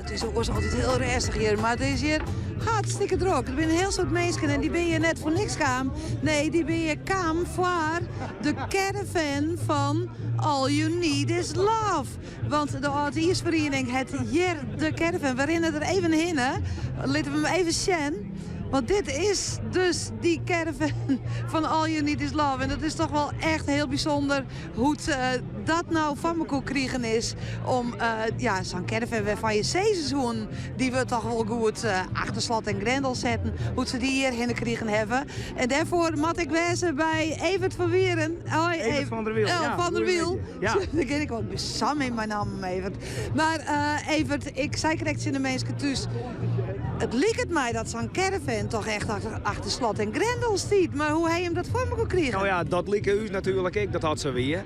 It is oars altyd hiel rêstich hjir, mar it is hjir hartstikke drok. Der binne in hiel soad minsken en dy binne hjir net foar niks kaam. Nee, dy binne hjir kaam foar de caravan fan All You Need Is Love. Want de âldjiersferiening hat hjir de caravan. We rinne der even hinne. Litte we him even sjen. Want dit is dus dy caravan fan All You Need Is Love. En dat is toch wol echt hiel bysûnder hoe't dat no foar mekoar krigen is om ja, sa'n caravan wêrfan je sizze soenen, dy wurdt toch wol goed achter slot en grendel setten, hoe't se dy hjir hinne krigen hawwe. En dêrfoar moat ik wêze by Evert van Wieren. Hoi, Evert van der Wiel. Oh, van der Wiel. Ja. Dan kin ik wol sam yn myn namme, Evert. Mar Evert, ik sei krekt tsjin de minsken thús, it liket my dat sa'n caravan toch echt achter slot en grendel stiet. Mar hoe ha jim dat foar mekoar krigen? No ja, dat like ús natuerlik ek dat dat sa wie.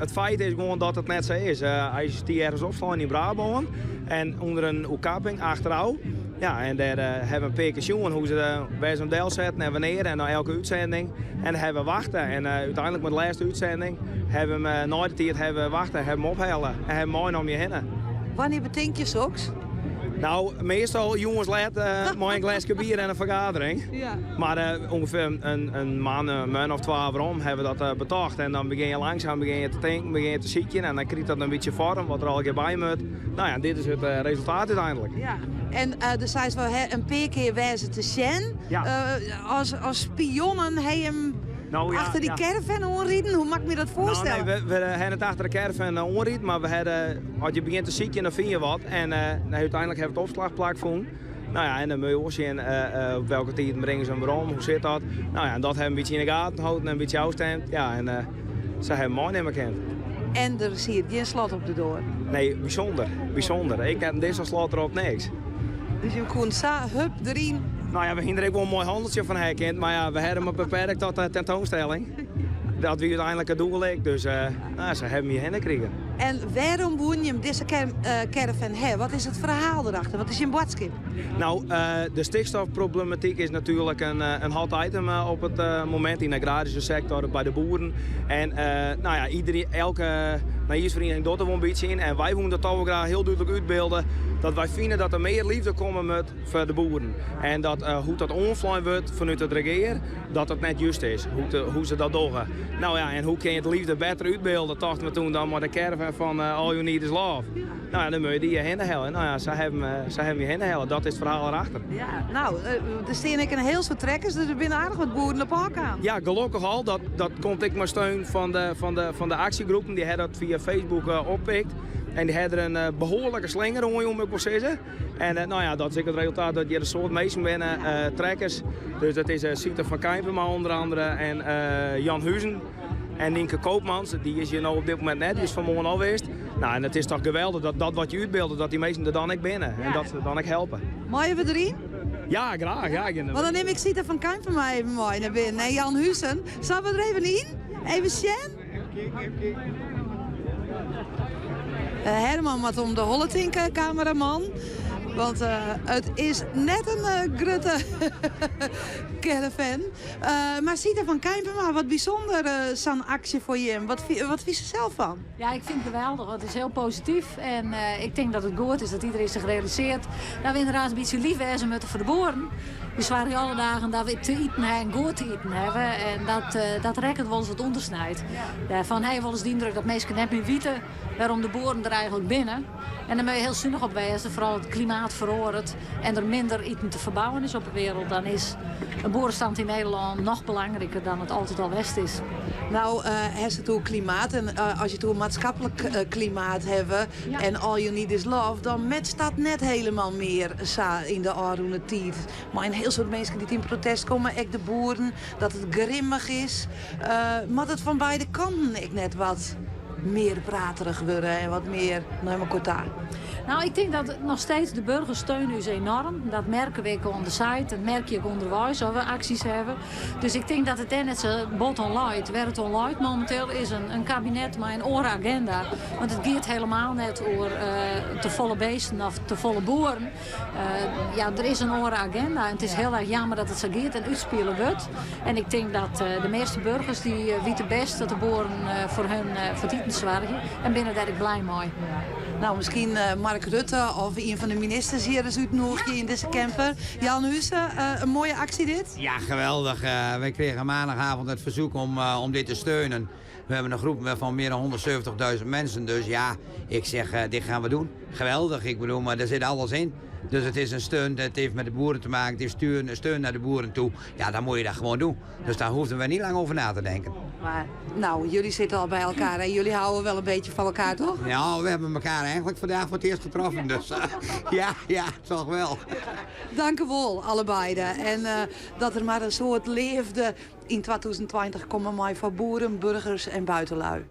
It feit is gewoan dat it net sa is. Hy stie ergens opslein yn Brabân en ûnder in oerkapping achterôf. Ja, en dêr hawwe we in pear kear sjoen hoe se wêr se him delsetten en wannear en nei elke útsending. En dêr hawwe we wachte en úteinlik mei de lêste útsending hawwe we him nei de tiid hawwe we wachte, hawwe him ophelle en hawwe him meinaam hjirhinne. Wannear betink je soks? Nou, meastal jûns let mei in gleske bier en in fergadering. Mar ûngefear in moanne of twa werom hawwe we dat betocht. En dan begjin je langsaam begjin je te tinken, begjin je te sykjen en dan krijt dat in bytsje foarm wat der allegear by moat. Nou ja, dit is it resultaat úteinlik. Ja. En do seist wol, in pear kear wêze te sjen. As spionnen ha jim achter dy caravan oanriden? Hoe moat ik my dat foarstelle? No, nee, we hawwe net achter de caravan oanriden, mar we hawwe, as je begjint te sykjen, dan fine je wat. En úteinlik hawwe we it opslachplak fûn. Nou ja, en dan moatte je wol sjen op welke tiden bringe se him werom, hoe sit dat. Nou ja, en dat hawwe we in bytsje yn de gaten holden en in bytsje ôfstimd. Ja, en sa hawwe we him meinimme kind. En der siet gjin slot op de doar? Nee, bysûnder, bysûnder. Ek net in dieselslot derop, niks. Dus je koenen sa hup deryn? Nou ja, we hienen der ek wol in moai hanneltsje fan ha kind, mar ja, we hawwe him mar beperkt tot de tentoanstelling. Dat wie úteinlik it doel ek, dus nou, sa hawwe we him hjirhinne krigen. En wêrom woenen jim dizze caravan ha? Wat is it ferhaal derachter? Wat is jim boadskip? Nou, de stikstofproblematyk is natuerlik in hot item op it momint yn de agraryske sektor by de boeren. En nou ja, iedereen, elke nijjiersferiening docht der wol in bytsje yn. En wy woenen dat toch wol graach hiel dúdlik útbylde dat wy fine dat der mear liefde komme moat foar de boeren. En dat hoe't dat oanflein wurdt fanút it regear, dat dat net just is, hoe se dat dogge. Nou ja, en hoe kin je it liefde better útbylde, tochten we toen, dan mei de caravan fan All You Need Is Love. Nou ja, dan moatte je dy hjirhinne helje. Nou ja, sa hawwe we him hjirhinne helle. Dat is it ferhaal erachter. Ja, nou, der stean ek in hiel soad trekkers, dus der binne aardich wat boeren op ôfkaam. Ja, gelokkich al. Dat, dat komt ek mei steun fan de, fan de, fan de aksjegroepen. Dy hawwe dat fia Facebook oppikt. En dy hawwe der in behoarlike slinger oan jûn, moat ik wol sizze. En nou ja, dat is ek it resultaat dat hjir in soad minsken binne, trekkers. Dus dat is Sita van Keimpema onder andere en Jan Huizen. En Nienke Koopmans, dy is hjir no op dit momint net, dy is fan 'e moarn al west. Nou, en it is toch geweldich dat dat wat je útbylde, dat dy minsken der dan ek binne. En dat se dan ek helpe. Meie we deryn? Ja, graach. Ja, Want dan nim ik Sita van Keimpema even mei nei binnen en Jan Huizen. Sille we der even yn? Even sjen? Herman moat om de holle tinke, kameraman. Want it is net in grutte caravan. Mar Sita van Keimpema, wat bysûnder sa'n aksje foar jim. Wat, wat fynst der sels fan? Ja, ik fyn it geweldich. It is hiel posityf. En ik tink dat it goed is dat iderien sich realisearret dat we ynderdaad in bytsje lyf wêze moatte foar de boeren. Dy soargje alle dagen dat we te iten hawwe en goed te iten hawwe. En dat, dat rekket wolris wat ûndersnijd. Dêrfan ha je wolris de yndruk dat minsken net mear witte wêrom de boeren der eigentlik binne. En dêr moatte je hiel sunich op wêze, foaral it klimaat feroaret en der minder iten te ferbouwen is op de wereld. Dan is in boerestand yn Nederlân noch belangriker dan it altyd al west is. Nou, hast it oer klimaat en as je it oer maatskiplik klimaat hawwe en all you need is love, dan matcht dat net hielendal mear sa yn de ôfrûne tiid. Mei in hiel soad minsken dy't yn protest komme, ek de boeren, dat it grimmich is. Moat it fan beide kanten ek net wat mear praterich wurde en wat mear nei mekoar ta? Nou, ik tink dat noch steeds de burgers steune ús enorm. Dat merke we ek oan de site, dat merke je ek ûnderweis as we aksjes hawwe. Dus ik tink dat it dêr net sa bot oan leit. Wêr it oan leit mominteel is in kabinet mei in oare agenda. Want it giet hielendal net oer te folle bisten of te folle boeren. Ja, der is in oare agenda en it is hiel erch jammer dat it sa giet en útspile wurdt. En ik tink dat de measte burgers dy witte bêst dat de boeren foar hun foar it iten soargje en binne dêr ek blij mei. Nou, miskien Mark Rutte of ien fan de ministers hjir ris útnûgje yn dizze camper. Jan Husse, in moaie aksje dit? Ja, geweldig. Wij kregen maandagavond het verzoek om dit te steunen. We hebben een groep van meer dan 170.000 mensen. Dus ja, ik zeg, dit gaan we doen. Geweldig, ik bedoel, maar daar zit alles in. Dus het is een steun, het heeft met de boeren te maken, het is steun, steun naar de boeren toe. Ja, dan moet je dat gewoon doen. Dus daar hoefden we niet lang over na te denken. Maar nou, jullie zitten al bij elkaar en jullie houden wel een beetje van elkaar, toch? Ja, we hebben elkaar eigenlijk vandaag voor het eerst getroffen. Dus ja, toch wel. Dank u wel, allebei. En dat der mar in soad leafde yn 2020 komme mei foar boeren, burgers en buitenlui.